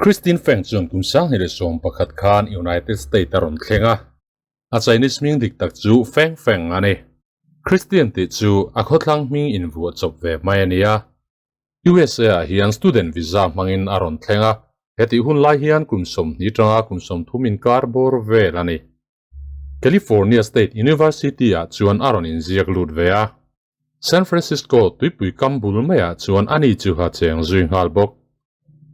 Christine Feng chuan kum 2011 khan United States a rawn thleng a, a Chinese hming dik tak chu Feng Feng a ni. Christine tih chu a khawthlang hming invuah chawp ve mai a ni a. USA ah hian student visa hmangin a rawn thleng a, hetih hun lai hian kum 20 tanga kum 30 inkar bawr vel a ni. California State University ah chuan a rawn inziak lut ve a. San Francisco tuipui kam bul maiah chuan ani chu a cheng zui nghal bawk.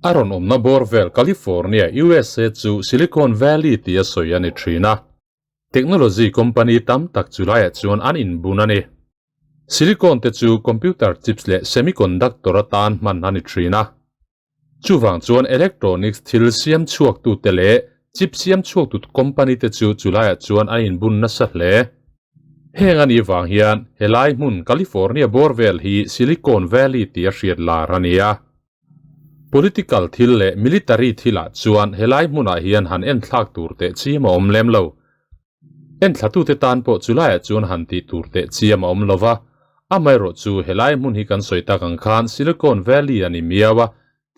A rawn awmna bawr vel California, USA chu Silicon Valley tia sawi a ni thin a. Technology company tam tak chu laiah chuan an inbun a ni. Silicon te chu computer chips leh semiconductor atan hman a ni thin a. Chuvang chuan electronics thil siam chhuaktute leh chip siam chhuaktu company te chu chulaiah chuan an inbun nasa hle. Heng a nih vang hian helai hmun California bawr vel hi Silicon Valley tia hriat lar a ni a. Political thil leh military thilah chuan helai hmunah hian han enthlak tur teh chiam a awm lem lo. Enthlatute tan pawh chulaiah chuan han tih tur teh chiam a awm lo va, amaherawh chu helai hmun hi kan sawi tak ang khan Silicon Valley a ni miau a,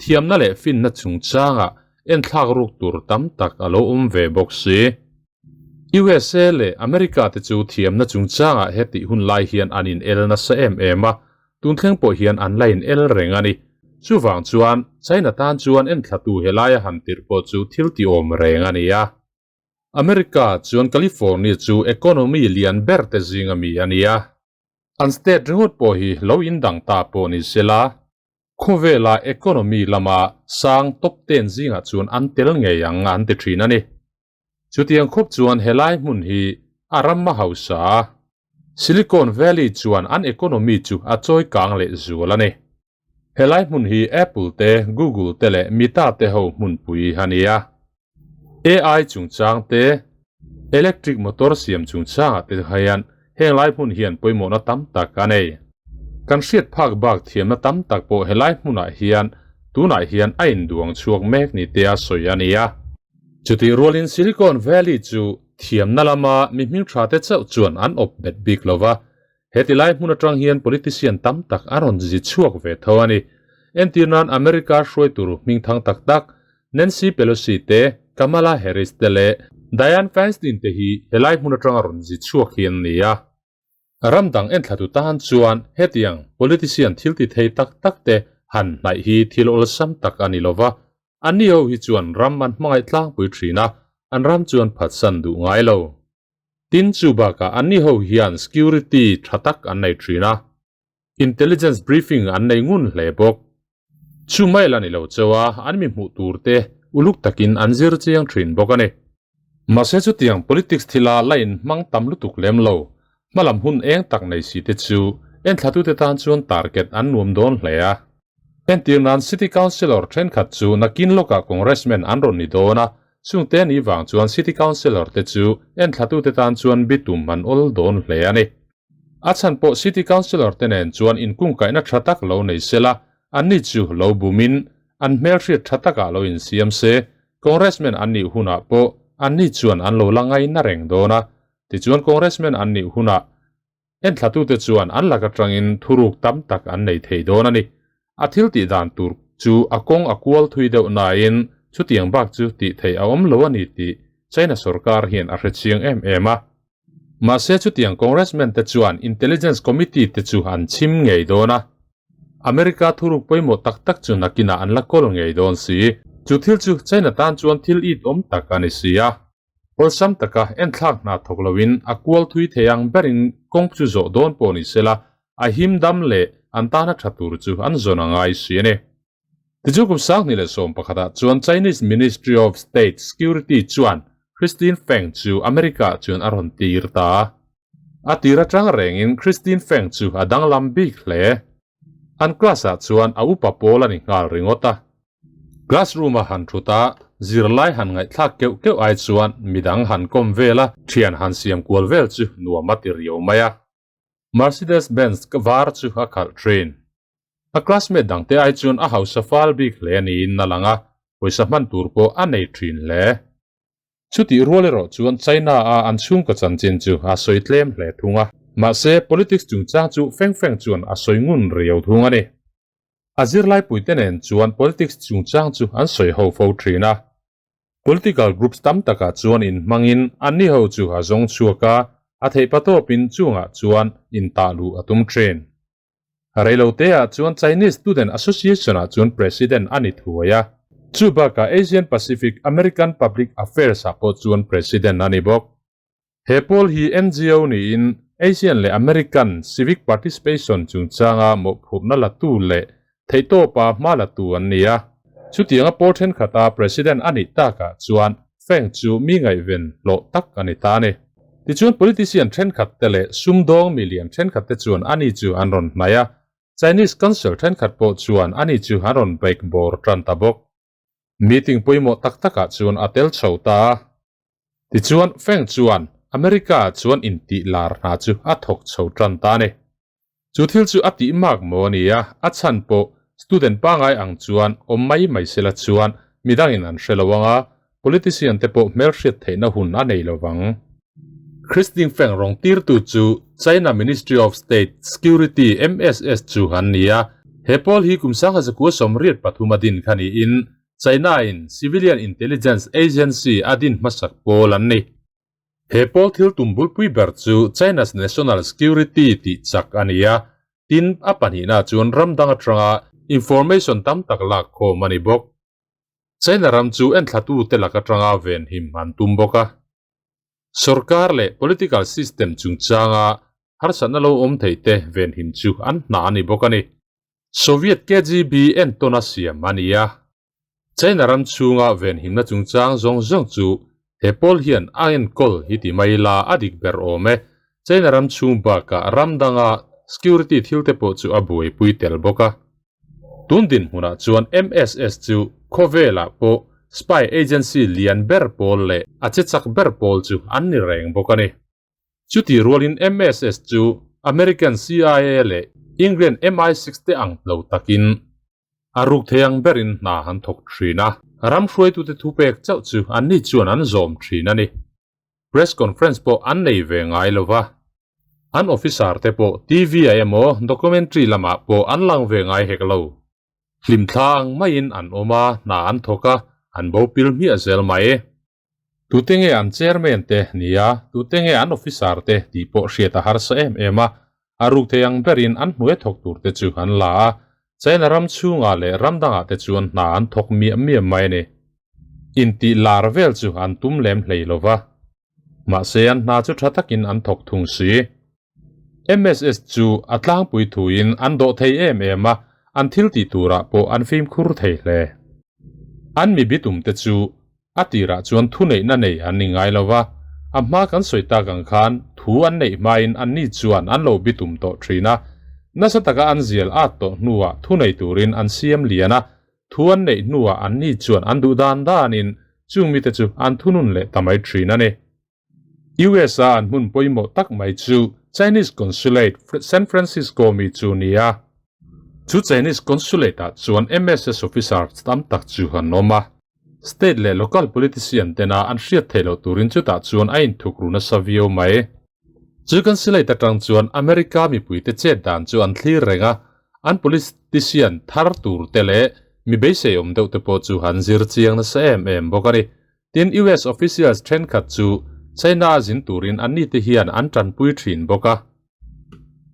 thiamna leh finna chungchangah enthlak ruk tur tam tak a lo awm ve bawk si. USA leh America te chu thiamna chungchangah hetih hun lai hian an in el nasa em em a, tun thleng pawh hian an la in el reng a ni. Chuvang chuan China tan chuan enthlatu helaia han tirh pawh chu thil ti awm reng a ni a. America chuan California chu economy lian ber te zinga mi a ni a. An state ringawt pawh hi lo indang ta pawh ni sela, khawvela economy lama sang top ten zingah chuan an tel ngei ang an ti thin a ni. Chutiang khawp chuan helai hmun hi a ram a hausa a, Silicon Valley chuan an economy chu a chawi kang leh zual a ni. Helai hmun hi Apple te, Google te leh Meta te ho hmunpui a ni a. AI chungchang te, electric motor siam chungchangah te hian heng lai hmun hian pawimawhna tam tak a nei. Kan hriat phak bak thiamna tam tak pawh helai hmunah hian tunah hian a induang chhuak mek ni tea sawi a ni a. Chutih rualin Silicon Valley chu thiamna lama mi hmingtha te chauh chuan an awp bet bik lova, Heti lai hmun atang hian politician tam tak an rawn zi chhuak ve tho a ni. Entir nan America hruaitu hmingthang tak tak Nancy Pelosi te, Kamala Harris te leh Dianne Feinstein te hi helai hmun atanga rawn zi chhuak hi an ni a. Ram dang enthlatu tan chuan hetiang politician thil ti thei tak tak te han hnaih hi thil awlsam tak a ni lova, anni ho hi chuan ram an hmangaih tlangpui thin a, an ram chuan phatsan duh ngai lo. Tin, chu bakah anni ho hian security tha tak an nei thin a, intelligence briefing an nei ngun hle bawk. Chu mai la ni lo chauh a, an mi hmuh tur te uluk takin an zir chiang thin bawk a ni. Mahse chutiang politics thila la inhmang tam lutuk lem lo, hmalam hun eng tak nei si te chu enthlatute tan chuan target an nuam dawn hle a. Entir nan City Councillor thenkhat chu nakin lawkah Congressman an rawn ni dawn a, chungte ni vang chuan City Councillor te chu enthlatute tan chuan bitum an awl dawn hle a ni. A chhan pawh City Councillor te nen chuan inkungkaihna tha tak lo nei sela, anni chu lo bumin an hmelhriat tha takah lo insiam se, Congressman an nih hunah pawh anni chuan an lo la ngaina reng dawn a, tichuan Congressman an nih hunah Enthlatute chuan an lak atangin thuruk tam tak an nei thei dawn a ni. A thil tih dan tur chu a kawng a kual thui deuh nain chutiang bak chu tih theih a awm lo a ni tih China sorkar hian a hre chiang em em a. Mahse chutiang Congressman te chuan Intelligence Committee te chu an chhim ngei dawn a. America thuruk pawimawh tak tak chu nakinah an la kawl ngei dawn si. Chu thil chu China tan chuan thil it awm tak a ni si a. Awlsam taka enthlak hna thawk loin a kual thui thei ang berin kawng chu zawh dawn pawh ni sela, a him dam leh an tana tha tur chu an zawn a ngai si a ni. Tichu kum 2011 ah chuan Chinese Ministry of State Security chuan Christine Feng chu America ah chuan a rawn tir ta a. A tir atang rengin Christine Feng chu a danglam bik hle. An class ah chuan a upa pawl a ni nghal ringawt a. Classroom a han thut a, zirlai han ngaihthlak keuh keuh ai chuan midang han kawm vel a, thian han siam kual vel chu nuam a ti riau mai a. Mercedes Benz var chu a khalh thin. A classmate dangte ai chuan a hausa fal bik hle niin a lang a, pawisa hman tur pawh a nei thin hle. Chutih rual erawh chuan China a an chhungkaw chanchin chu a sawi tlem hle thung a. Mahse, politics chungchang chu feng feng chuan a sawi ngun riau thung a ni. A zirlaipuite nen chuan politics chungchang chu an sawi ho fo thin a. Political groups tam takah chuan inhmangin anni ho chu a zawng chhuak a, a theihpatawpin chungah chuan intah luh a tum thin. Reiloteah chuan Chinese Student Association-ah chuan President a ni thuai a. Chu bakah Asian Pacific American Public Affairs-ah pawh chuan President a ni bawk. He pawl hi NGO niin Asian leh American civic participation chungchanga mawhphurhna latu leh theihtawpa hma latu an ni a. Chutianga pawl thenkhat-a President a nih takah chuan Feng chu mi ngaihven hlawh tak a ni ta a ni. Tichuan politician thenkhat te leh sumdawng milian thenkhat te chuan ani chu an rawn hnaih a, Chinese Council thenkhat pawh chuan ani chu an rawn bek bawr tan ta bawk. Meeting pawimawh tak takah chuan a tel chho ta a. Tichuan Feng chuan America ah chuan intih lar hna chu a thawk chho tan ta a ni. Chu thil chu a tih mak maw a ni a, a chhan pawh student pangai ang chuan awm mai mai sela chuan midangin an hre lo ang a, politician te pawh hmelhriat theihna hun a nei lo vang. Christine Feng rawng tirtu chu China Ministry of State Security, MSS, chu an ni a, he pawl hi kum 1983 a din kha niin China-in Civilian Intelligence Agency a din hmasak pawl an ni. He pawl thil tum bulpui ber chu China's National Security tih chak a ni a, tin a pahnihna chuan ram dang atanga information tam tak lak khawm a ni bawk. China ram chu enthlatute lak atanga venhim an tum bawk a. Sorkar leh political system chungchanga harsatna lo awm theite venhim chu an hna a ni bawk a ni. Soviet KGB entawn a siam a ni a. China ram chhunga venhimna chungchang zawng zawng chu he pawl hian a enkawl hi ti mai ila a dik ber awm e. China ram chhung bakah ram danga security thil te pawh chu a buaipui tel bawk a. Tun dinhmunah chuan MSS chu khawvelah pawh spy agency lian ber pawl leh a che chak ber pawl chu an ni reng bawk a ni. Chutih rualin MSS chu American CIA leh England MI6 te ang lo takin a ruk thei ang berin hna an thawk thin a. Ram hruaitute thupek chauh chu anni chuan an zawm thin a ni. Press conference pawh an nei ve ngai lo va. An officer te pawh TV ah emaw documentary lamah pawh an lang ve ngai hek lo. Hlimthla ang maiin an awm a, hna an thawk a, an bo pil hmiah zel mai. Tute nge an chairman te nia, tute nge an officer te tih pawh hriat a harsa em em a, a ruk thei ang berin an hnuai thawk tur te chu an la a, China ram chhungah leh ram dangah te chuan hna an thawk miah miah mai a ni. Intih lar vel chu an tum lem hlei lo va. Mahse an hna chu tha takin an thawk thung si. MSS chu a tlangpui thuin an dawh thei em em a, an thil tih turah pawh an fimkhur thei hle. An mi bitum te chu a tirah chuan thuneihna nei an ni ngai lo va, a hma kan sawi tak ang khan thu an neih hmain anni chuan an lo bitum tawh thin a, nasa taka an zial at tawh hnuah thunei turin an siam lian a, thu an neih hnuah anni chuan an duh dan danin chung mite chu an thunun leh ta mai thin a ni. US-a an hmun pawimawh tak mai chu Chinese Consulate, San Francisco mi chu ni a. Chu Chinese Consulate-ah chuan MSS officers tam tak chu an awm a. State leh local politician tena an hriat theih loh turin chutah chuan a inthuk ru nasa viau mai. Chu Consulate atang chuan America mipuite chet dan chu an thlir reng a, an politician thar tur te leh mi beiseiawm deuh te pawh chu an zir chiang nasa em em bawk a ni. Tin, US officials thenkhat chu China a zin turin anni te hian an tanpui thin bawk a.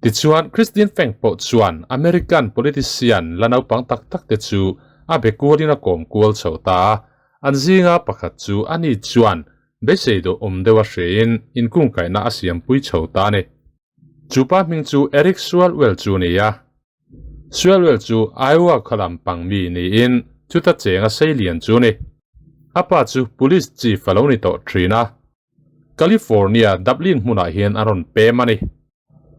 Tichuan, Christine Feng pawh chuan American politician la naupang tak tak te chu a be kualin a kawm kual chho ta a. An zinga pakhat chu ani chuan beisei dawh awm deuh a hrein inkungkaihna a siampui chho ta a ni. Chu pa hming chu Eric Swalwell chu a ni a. Swalwell chu Iowa khaw lam pang mi niin chuta cheng a sei lian chu a ni. A pa chu Police Chief a lo ni tawh thin a. California, Dublin hmunah hian a rawn pem a ni.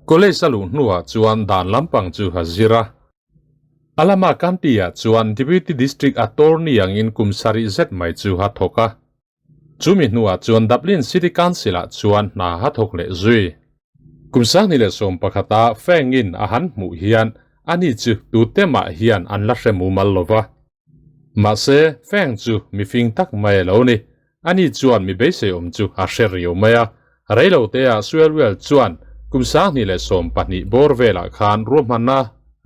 College a luh hnuah chuan dan lampang chu a zir a. Alama County-ah chuan Deputy District Attorney angin kum sarih zet mai chu a thawk a. Chumi hnuah chuan Dublin City Council-ah chuan hna a thawk leh zui. Kum 2011-a Feng-in a han hmuh hian ani chu tute mah hian an la hre mumal lo va. Mahse, Feng chu mifing tak mai a lo ni. Ani chuan mi beiseiawm chu a hre riau mai a. Reiloteah Swalwell chuan kum 2012 bawr velah khan ruahmanna.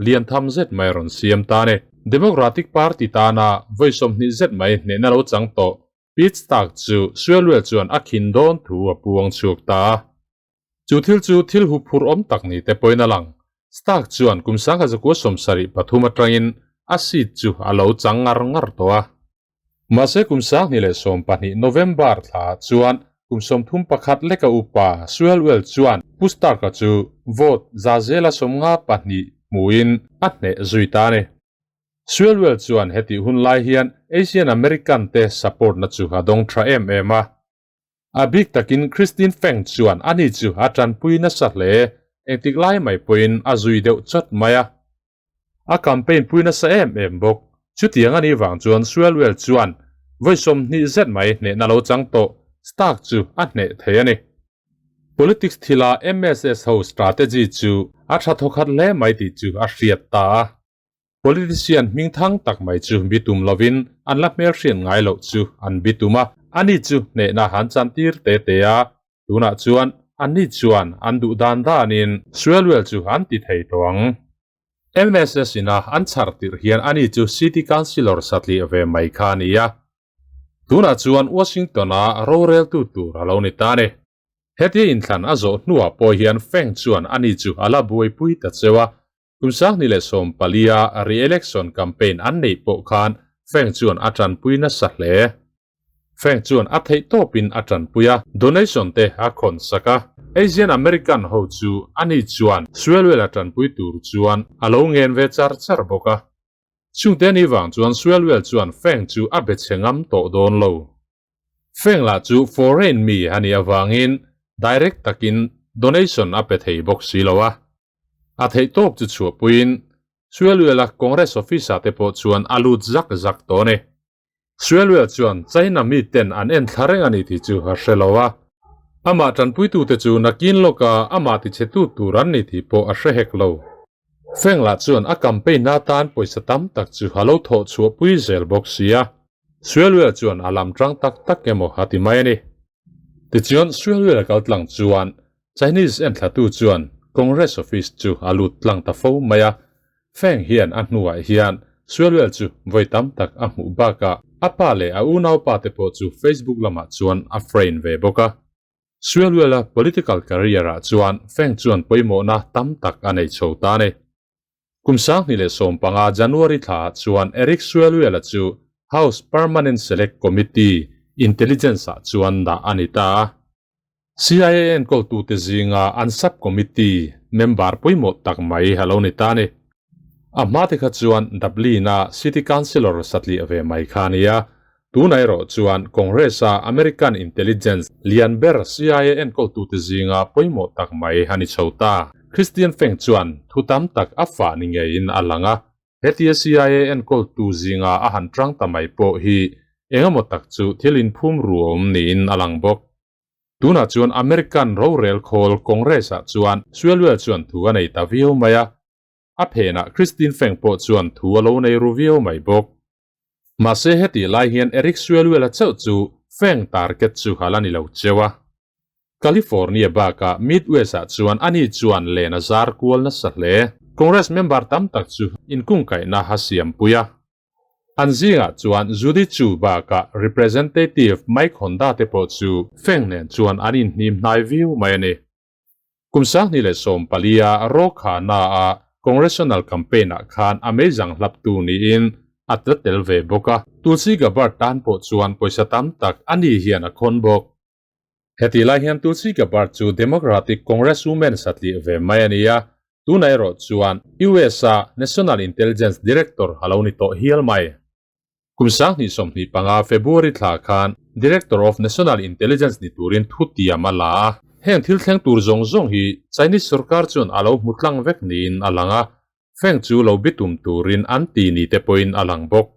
lian tham zet mai a rawn siam ta a ni. Democratic Party tana vawi 20 zet mai hnehna lo chang tawh Pete Stark chu Swalwell chuan a khin dawn thu a puang chhuak ta a. Chu thil chu thil huphurh awm tak ni te pawhin a lang. Stark chuan kum 1973 atangin a seat chu a lo chang ngar ngar tawh a. Mahse kum 2012 November thla chuan kum 31 leka upa Swalwell chuan Pu Stark-a chu vote 152 hmuin a hneh zui ta a ni. Swalwell chuan hetih hun lai hian Asian American te support na chu a dawng tha em em a. A bik takin Christine Feng chuan ani chu a tanpui nasa hle, engtik lai mai pawhin a zui deuh chawt mai a. A campaign pui nasa em em bawk. Chutiang a nih vang chuan Swalwell chuan vawi 20 zet mai hnehna lo chang tawh Stark chu a hneh thei a ni. Politics thila MSS ho strategy chu a tha thawkhat hle mai tih chu a hriat ta a. Politician hmingthang tak mai chu bitum lovin an la hmelhriat ngai loh chu an bitum a, ani chu hnehna han chantir te te a, tunah chuan anni chuan an duh dan danin Swalwell chu an ti thei tawh ang. MSS ina an chhar tirh hian ani chu City Councillor satliah ve mai kha a ni a, tunah chuan Washington-a roreltu tur a lo ni ta a ni. Hetia inthlan a zawh hnuah pawh hian Feng chuan ani chu a la buaipui ta cheu a, Kum 2014 a re-election campaign an neih pawh khan Feng chuan a tanpui nasa hle. Feng chuan a theih tawpin a tanpui a, donation te a khawn sak a. Asian American ho chu ani chuan Swalwell a tanpui tur chuan a lo ngen ve char char bawk a. Chungte ni vang chuan Swalwell chuan Feng chu a be chhe ngam tawh dawn lo. Feng lah chu foreign mi a nih avangin direct takin donation a pe thei bawk si lo a. A theih tawp chu chhuahpuiin Swalwell-a Congress office-ah te pawh chuan a lut zak zak tawh a ni. Swalwell chuan China miten an en thla reng a ni tih chu a hre lo a. Amah tanpuitute chu nakin lawka amah tichhetu tur an ni tih pawh a hre hek lo. Feng lah chuan a campaign atan pawisa tam tak chu a lo thawh chhuahpui zel bawk si a. Swalwell chuan a lam tang tak tak emaw a ti mai a ni. Tichuan Swalwell a kal tlang chuan Chinese enthlatu chuan Congress office chu a lut tlang ta fo mai a. Feng hian a hnuah hian Swalwell chu vawi tam tak a hmuh bakah a pa leh a unaupa te pawh chu Facebook lamah chuan a friend ve bawk a. Swalwell-a political career-ah chuan Feng chuan pawimawhna tam tak a nei chho ta a ni. Kum 2015 January thlaah chuan Eric Swalwell-a chu House Permanent Select Committee Intelligence-ah chuan dah a ni ta a. CIA enkawltute zinga an sub-committee member pawimawh tak mai a lo ni ta a ni. A hmate kha chuan Dublin-a City Councillor satliah ve mai kha a ni a, tunah erawh chuan Congress-a American Intelligence lian ber CIA enkawltute zinga pawimawh tak mai a ni chho ta. Christian Feng chuan thu tam tak a fah ni ngeiin a lang a, hetia CIA enkawltu zinga a han tang ta mai pawh hi engemaw tak chu thil inphum ruam niin a lang bawk. Tunah chuan American rorel khawl Congress-ah chuan Swalwell chuan thu a nei ta viau mai a, a phenah Christine Feng pawh chuan thu a lo nei ru viau mai bawk. Mahse hetih lai hian Eric Swalwell-a chauh chu Feng target chu a la ni lo cheu a. California bakah Midwest-ah chuan ani chuan len a zar kual nasa hle. Congress member tam tak chu inkungkaihna a siampui a. An zingah chuan Judy Chu bakah Representative Mike Honda te pawh chu Feng nen chuan an inhnim hnai viau mai a ni. Kum 2014 a Rokhana a Congressional campaign-ah khan a meizang hlaptu niin a tla tel ve bawk a. Tulsi Gabbard tan pawh chuan pawisa tam tak ani hian a khawn bawk. Hetih lai hian Tulsi Gabbard chu Democratic Congresswoman satliah ve mai a ni a, tunah erawh chuan US-a National Intelligence Director a lo ni tawh hial mai. Kum 2025 February thla khan Director of National Intelligence ni turin thu tiam a la a. Heng thil thleng tur zawng zawng hi Chinese sorkar chuan a lo hmu tlang vek niin a lang a, Feng chu lo bitum turin an ti ni te pawhin a lang bawk.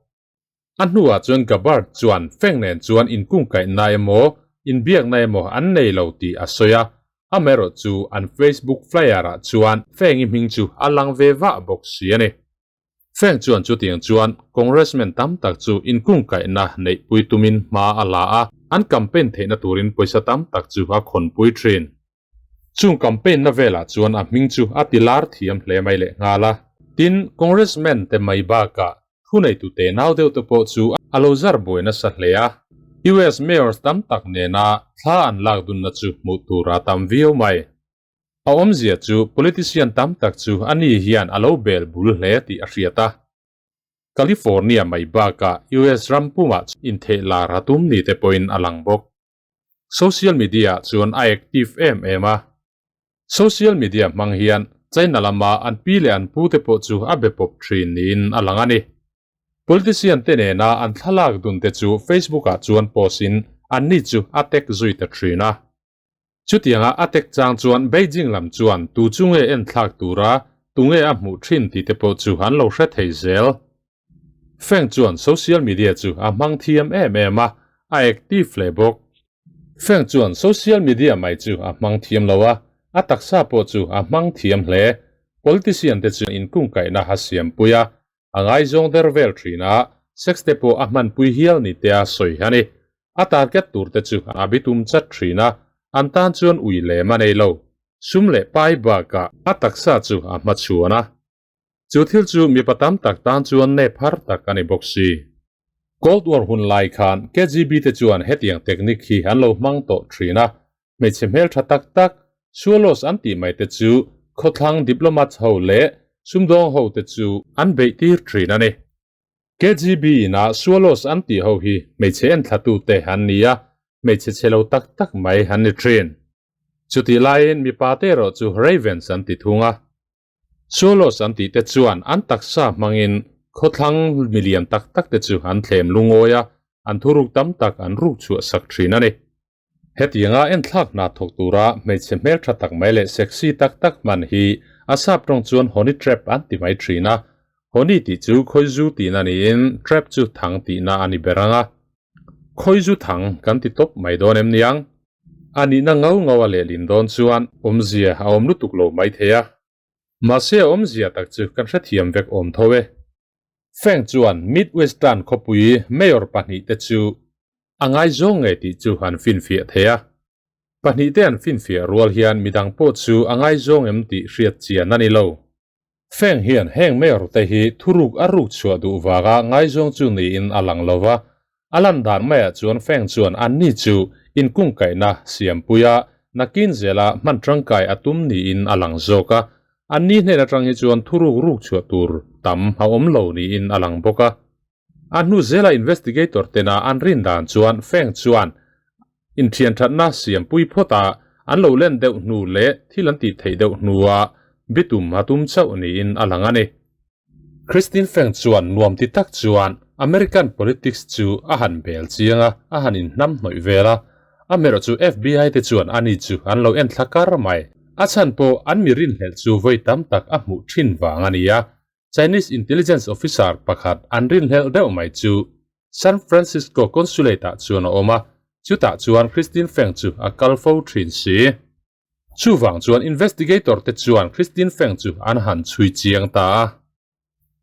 A hnuah chuan Gabbard chuan Feng nen chuan inkungkaihna emaw, inbiakna emaw an nei lo tih a sawi a, amaherawh chu an Facebook flyer-ah chuan Feng-i hming chu a lang ve vah bawk si a ni. Feng chuan chutiang chuan Congressman tam tak chu inkungkaihna neihpui tumin hma a la a, an campaign theihna turin pawisa tam tak chu a khawnpui thin. Chung campaign na velah chuan a hming chu a ti lar thiam hle mai leh nghal a. Tin, Congressman te mai bakah thuneitu tenau deuh te pawh chu a lo zar buai nasa hle a. US mayors tam tak nena thla an lak dunna chu hmuh tur a tam viau mai. A awmzia chu politician tam tak chu ani hian a lo bel bul hle tih a hriat a. California mai bakah US ram pumah intheih lar a tum ni te pawhin a lang bawk. Social media ah chuan a active em em a. Social media hmang hian China lama an pi leh an pu te pawh chu a be pawp thin niin a lang a ni. Politician te nena an thlalak dun te chu Facebook ah chuan post in anni chu a tag zui ta thin a. Chutianga a tek chang chuan Beijing lam chuan tu chu nge en thlak tura tunge a hmuh thin tih te pawh chu an lo hre thei zel. Feng chuan social media chu a hmang thiam em em a, a active hle bawk. Feng chuan social media mai chu a hmang thiam lo a, a taksa pawh chu a hmang thiam hle. Politician te chu inkungkaihna a siampui a, A ngaizawng der vel thin a, sex te pawh a hmanpui hial ni tea sawi a ni. A target tur te chu a bitum chat thin a, an tan chuan ui lem a nei lo. Sum leh pai bakah a taksa chu a hmachhuan a. Chu thil chu mipa tam tak tan chuan nep har tak a ni bawk si. Cold War hun lai khan KGB te chuan hetiang technique hi an lo hmang tawh thin a, Hmeichhe hmeltha tak tak, Swallows an tih mai te chu khawthlang diplomats ho leh sumdawng ho te chu an beih tir thin a ni. KGB ina Swallows an tih ho hi hmeichhe enthlatu te an ni a, hmeichhe chhe lo tak tak mai an ni thin. Chutih laiin mipa te erawh chu Ravens an ti thung a. Swallows an tih te chuan an taksa hmangin khawthlang milian tak tak te chu an thlem lungawi a, an thuruk tam tak an ruk chhuah sak thin a ni. Hetianga enthlak hna thawk tura hmeichhe hmeltha tak mai leh sexy tak tak hman hi a sap tawng chuan honey trap an ti mai thin a. Honey tih chu khawizu tihna niin trap chu thang tihna a ni ber ang a. Khawizu thang kan ti tawp mai dawn em niang? A nihna ngau ngau a lehlin dawn chuan awmzia a awm lutuk lo mai thei a. Mahse a awmzia tak chu kan hrethiam vek awm tho e. Feng chuan Midwestern khawpui mayor pahnihte chu a ngaizawng ngei tih chu an finfiah thei a. Pahnihte an finfiah rual hian midang pawh chu a ngaizawng em tih hriat chian a ni lo. Feng hian heng mayor te hi thuruk a ruk chhuah duh vanga ngaizawng chu niin a lang lo va, a lan dan maiah chuan Feng chuan anni chu inkungkaihna siampui a, nakin zela hman tangkai a tum niin a lang zawk a. Anni hnen atang hi chuan thuruk ruk chhuah tur tam a awm lo niin a lang bawk a. A hnu zela investigator tena an rin dan chuan Feng chuan inthianthatna siampui phawt a, an lo len deuh hnu leh thil an tih theih deuh hnua bitum a tum chauh niin a lang a ni. Christine Feng chuan nuam ti tak chuan American politics chu a han bel chiang a, a han inhnam hnawih vel a. Amaherawh chu FBI te chuan ani chu an lo en thla kar mai. A chhan pawh an mi rinhlelh chu vawi tam tak a hmuh thin vang a ni a, Chinese intelligence officer pakhat an rinhlelh deuh mai chu San Francisco Consulate-ah chuan a awm a, chutah chuan Christine Feng chu a kal fo thin si. Chuvang chuan investigator te chuan Christine Feng chu an han chhui chiang ta a.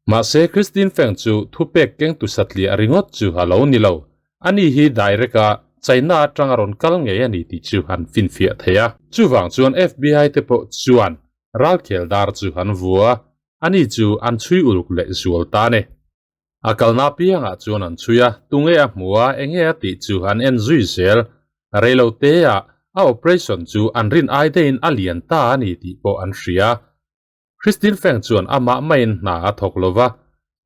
Mahse Christine Feng chu thupek kengtu satliah ringawt chu a lo ni lo. Ani hi direct a China atanga rawn kal ngei a ni tih chu an finfiah thei a. Chuvang chuan FBI te pawh chuan ralkhel dar chu an vua a, Ani chu an chhui uluk leh zual ta a ni. A kalna piangah chuan an chhui a, tunge a hmu a, enge a tih chu an en zui zel. Reilo teah a operation chu an rin ai deihin a lian ta a ni tih pawh an hria. Christine Feng chuan amah maiin hna a thawk lo va,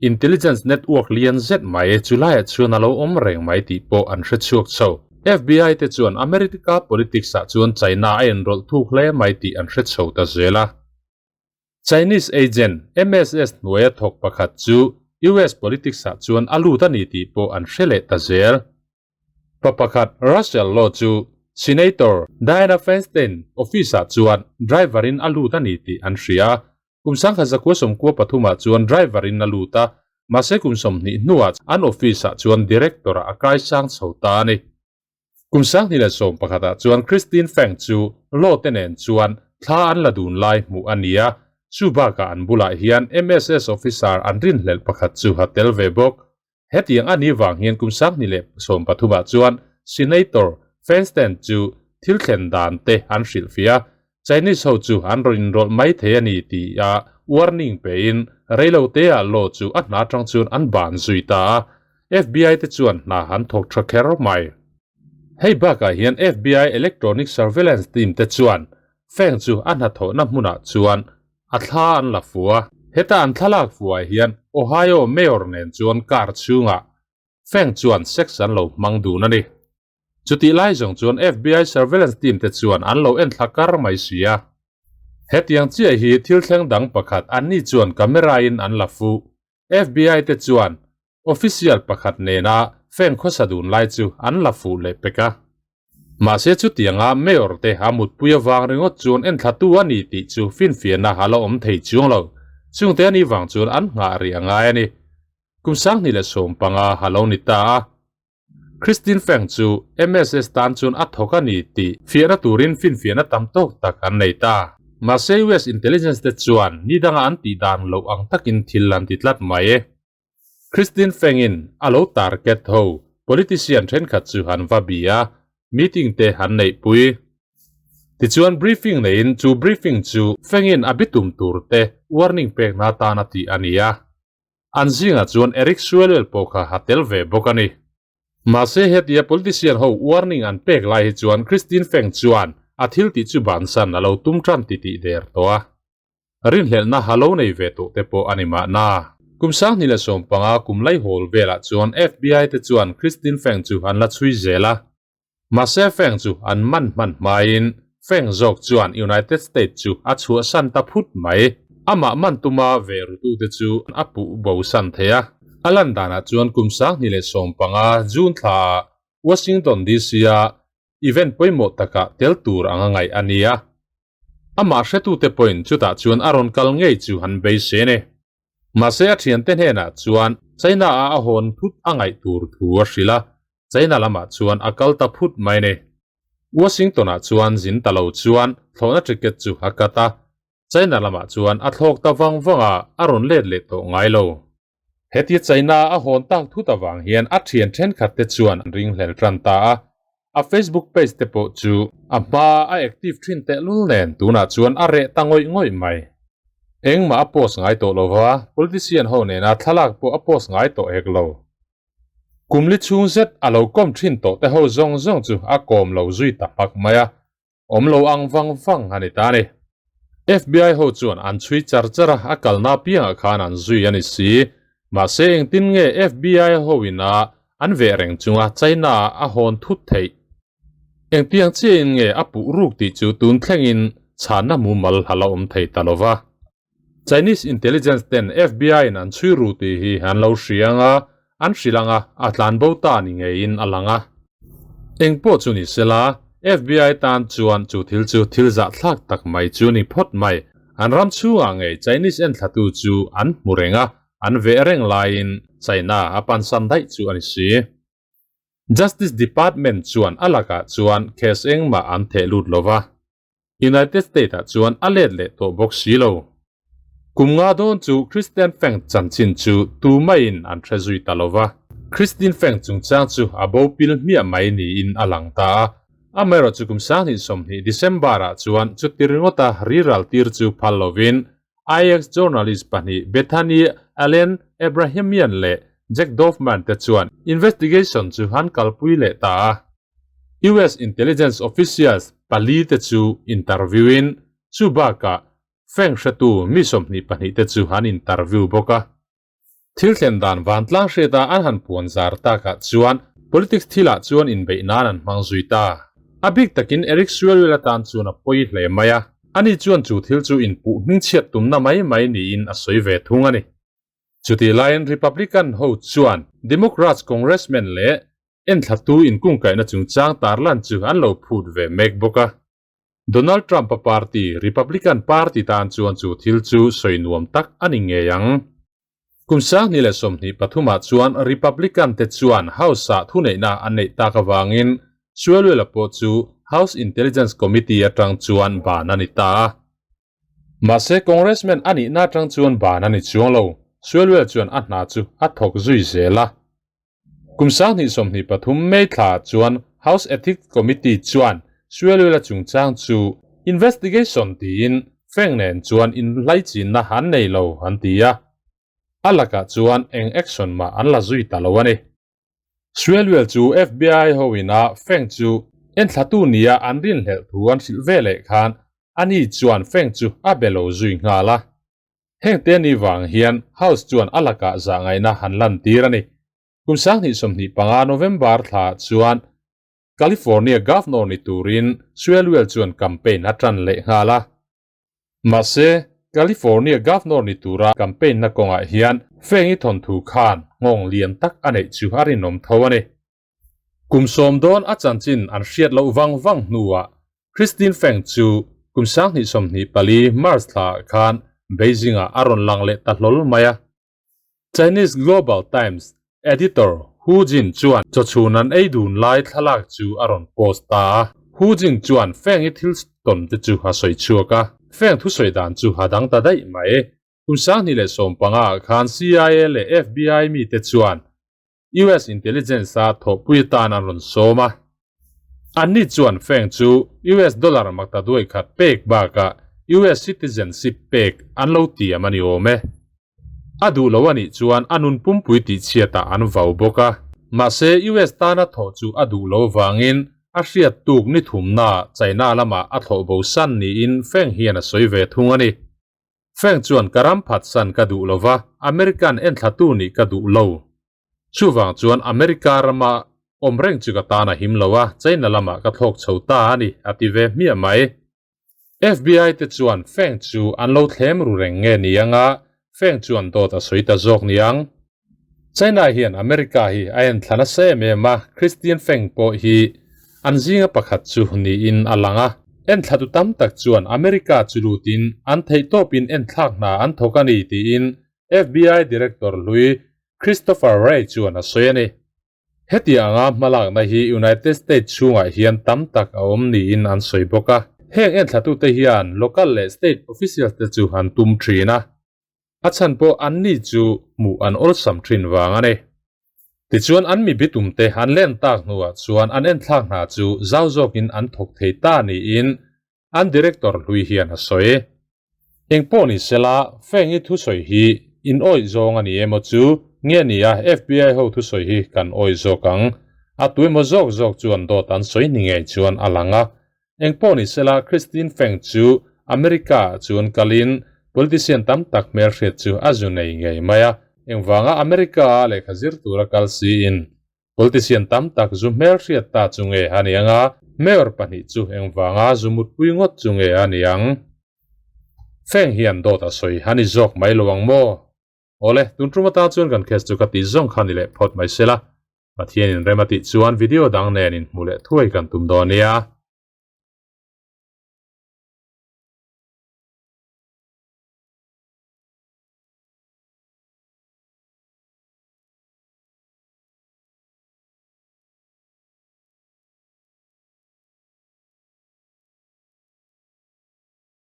intelligence network lian zet mai chu laiah chuan a lo awm reng mai tih pawh an hre chhuak chho. FBI te chuan America politics ah chuan China a inrawlh thuk hle mai tih an hre chho ta zel a. Chinese agent MSS hnuaia thawk pakhat chu US politics ah chuan a lut a ni tih pawh an hre leh ta zel. Pa pakhat Russell Law chu Senator Dianne Feinstein office ah chuan driver in a lut a ni tih an hria. Kum 1993 ah chuan driver in a lut a, mahse kum 20 hnuah an office ah chuan director ah a kaisang chho ta a ni. Kum 2011 ah chuan Christine Feng chu Law te nen chuan thla an la dun lai hmuh a ni a, chu bakah an bulah hian MSS officer an rinhlelh pakhat chu a tel ve bawk. Hetiang a nih vang hian kum 2013 ah chuan Senator Feinstein chu thil thlen dan te an hrilhfiah a, Chinese ho chu an rawn inrawlh mai thei a ni tia warning pein Reiloteah Law chu a hna atang chuan an ban zui ta a, FBI te chuan hna han thawk tha kher mai. Hei bakah hian FBI Electronic Surveillance Team te chuan Feng chu a hnathawhna hmunah chuan a thla an la fu a. Heta an thlalak fuah hian Ohio Mayor nen chuan car chhungah Feng chuan sex an lo hmang dun a ni. Chutih lai zawng chuan FBI surveillance team te chuan an lo enthla kar mai si a. Hetiang chiah hi thil thleng dang pakhat anni chuan camera in an la fuh. FBI te chuan official pakhat nena Feng khawsa dun lai chu an la fuh leh pek a. Mahse chutianga Mayor te a mutpui avang ringawt chuan enthlatu a ni tih chu finfiahna a la awm thei chuang lo. Chungte anih vang chuan an nghah rih a ngai a ni. Kum 2015 a lo ni ta a. Christine Feng chu MSS tan chuan a thawk a ni tih fiahna turin finfiahna tam tawk tak an nei ta. Mahse US intelligence te chuan ni danga an tih dan loh ang takin thil an ti tlat mai. Christine Feng-in a lo target ho politician thenkhat chu an va bi a, meeting te an neihpui. Tichuan briefing neiin chu briefing chu Feng-in a bitum tur te warning pekna atan a tih a ni a. An zingah chuan Eric Swalwell pawh kha a tel ve bawk a ni. Mahse hetia politician ho warning an pek lai hi chuan Christine Feng chuan a thil tih chu bansan a lo tum tan ti tih der tawh a. Rinhlelhna a lo nei ve tawh te pawh a ni mahna. Kum 2015 kum laihawl velah chuan FBI te chuan Christine Feng chu an la chhui zel a. Mahse Feng chu an man hman hmain Feng zawk chuan United States chu a chhuahsan ta phut mai. Amah man tuma ve rutute chu a puh bosan thei a. A lan danah chuan kum 2015 June thlaah Washington DC-a event pawimawh takah tel tur anga ngaih a ni a. Amah hretute pawhin chutah chuan a rawn kal ngei chu an beisei a ni. Mahse a thiante hnenah chuan China-a a hawn phut a ngaih tur thu a hrilh a, China lamah chuan a kal ta phut mai ni. Washington-ah chuan zin ta lo chuan thlawhna ticket chu a cut a, China lamah chuan a thlawk ta vang vang a, a rawn let leh tawh ngai lo. Hetia China a hawn tak thut avang hian a thian thenkhat te chuan an ringhlel tan ta a, a Facebook page te pawh chu a hma a active thin tehlul nen tunah chuan a reh ta ngawih ngawih mai. Engmah a post ngai tawh lova, politician ho nena thlalak pawh a post ngai tawh hek lo. Kum li chhung zet a lo kawm thin tawh te ho zawng zawng chu a kawm lo zui ta hmak mai a, awm lo ang vang vang a ni ta a ni. FBI ho chuan an chhui char char a, a kalna apiangah khan an zui a ni si. Mahse engtin nge FBI ho ina an veh reng chunga China ah a hawn thut theih? Engtiang chiahin nge a puh ruk tih chu tun thlengin chhanna mumal a la awm thei ta lo va. Chinese intelligence ten FBI in an chhui ru tih hi an lo hria anga, an hrilh anga a tlan bo ta ni ngeiin a lang a. Eng pawh chu ni sela, FBI tan chuan chu thil chu thil zahthlak tak mai chu ni phawt mai. An ram chhungah ngei Chinese enthlatu chu an hmu reng a, an veh reng laiin China a pansan daih chu a ni si. Justice Department chuan a lakah chuan case engmah an theh lut lova. United States ah chuan a let leh tawh bawk si lo. Kum nga dawn chu Christian Feng chanchin chu tu maiin an hre zui ta lo va. Christine Feng chungchang chu a bo pil hmiah mai niin a lang ta a. Amaherawhchu kum 2020 December ah chuan chuti ringawta riral tir chu phal lovin IX journalist pahnih Bethany Allen Abrahamian leh Jack Dorfman te chuan investigation chu an kalpui leh ta a. US intelligence officials pali te chu interview in chu bakah Feng hretu mi 22 te chu an interview bawk a. Thil thlen dan vantlang hriata an han puan zar takah chuan politics thilah chuan inbeih nan an hmang zui ta. A bik takin Eric Swalwell atan chuan a pawi hle mai a, ani chuan chu thil chu inpuh hmingchhiat tumna mai mai niin a sawi ve thung a ni. Chutih laiin Republican ho chuan Democrats congressman leh Enthlatu inkungkaihna chungchang tarlan chu an lo phut ve mek bawk a. Donald Trump-a party, Republican Party tan chuan chu thil chu sawi nuam tak a ni ngei ang. Kum 2023 ah chuan Republican te chuan House-ah thuneihna an neih tak avangin Swalwell-a pawh chu House Intelligence Committee atang chuan ban a ni ta a. Mahse Congressman a nihna atang chuan ban a ni chuang lo. Swalwell chuan a hna chu a thawk zui zel a. Kum 2023 May thla chuan House Ethics Committee chuan Swalwell-a chungchang chu investigation tiin Feng nen chuan inhlaichinna an nei lo an ti a. A lakah chuan eng action mah an la zui ta lo a ni. Swalwell chu FBI ho ina Feng chu enthlatu nia an rinhlelh thu an hrilh ve leh khan ani chuan Feng chu a be lo zui nghal a. Heng te ni vang hian House chuan a lakah zahngaihna han lantir a ni. Kum 2025 November thla chuan California Governor ni turin Swalwell chuan campaign a tan leh nghal a. Mahse, California Governor ni tura campaign na kawngah hian Feng-i thawnthu khan nghawng lian tak a neih chu a rinawm tho a ni. Kum sawm dawn a chanchin an hriat loh vang vang hnuah Christine Feng chu kum 2024 March thlaah khan Beijing-ah a rawn lang leh ta hlawl mai a. Chinese Global Times editor Hu Jin chuan chawchhun an ei dun lai thlalak chu a rawn post ta a. Hu Jin chuan Feng-i thil tawn te chu a sawi chhuak a, Feng thusawi dan chu a dang ta daih mai. Kum 2015 ah khan CIA leh FBI mite chuan US intelligence a thawhpui atan an rawn sawm a. Anni chuan Feng chu US dollar makta duai khat pek bakah US citizenship pek an lo tiam a ni awm e. A duh lo a nih chuan a nun pumpui tihchhiatah an vau bawk a. Mahse US tana thawh chu a duh lo vangin a hriat tuk ni thumnaah China lamah a thlawh bo san niin Feng hian a sawi ve thung a ni. Feng chuan ka ram phatsan ka duh lo va, American enthlatu nih ka duh lo. Chuvang chuan America rama awm reng chu ka tan a him lo a, China lamah ka thlawk chho ta a ni, a ti ve hmiah mai. FBI te chuan Feng chu an lo thlem ru reng nge ni anga Feng chuan dawt a sawi ta zawk niang. China hian America hi a enthla nasa em em a, Christian Feng pawh hi an zinga pakhat chu niin a lang a. Enthlatu tam tak chuan America chu lutin an theihtawpin enthlak hna an thawk a ni tiin FBI Director hlui Christopher Wray chuan a sawi a ni. Hetianga hmalakna hi United States chhungah hian tam tak a awm niin an sawi bawk a. Heng enthlatute hian local leh state officials te chu an tum thin a. A chhan pawh anni chu hmuh an awlsam thin vang a ni. Tichuan an mi bitumte an len tak hnuah chuan an enthlak hna chu zau zawkin an thawk thei ta niin an director hlui hian a sawi. Eng pawh ni sela, Feng-i thusawi hi in awih zawng a ni emaw chu nge ni a FBI ho thusawi hi kan awih zawk ang. A tu emaw zawk zawk chuan dawt an sawi ni ngei chuan a lang a. Eng pawh ni sela, Christine Feng chu America-ah chuan kalin politician tam tak hmelhriat chu a zu nei ngei mai a. Engvanga America-a lehkha zir tura kal siin politician tam tak zu hmelhriat ta chu nge a ni ang a, mayor pahnih chu engvanga zu mutpui ngawt chu nge a ni ang? Feng hian dawt a sawi a ni zawk mai lo ang maw? Awle, tun tum atan chuan kan case chu ka tih zawng kha ni leh phawt mai sela. Pathianin rem a tih chuan video dang nen inhmuh leh thuai kan tum dawn nia.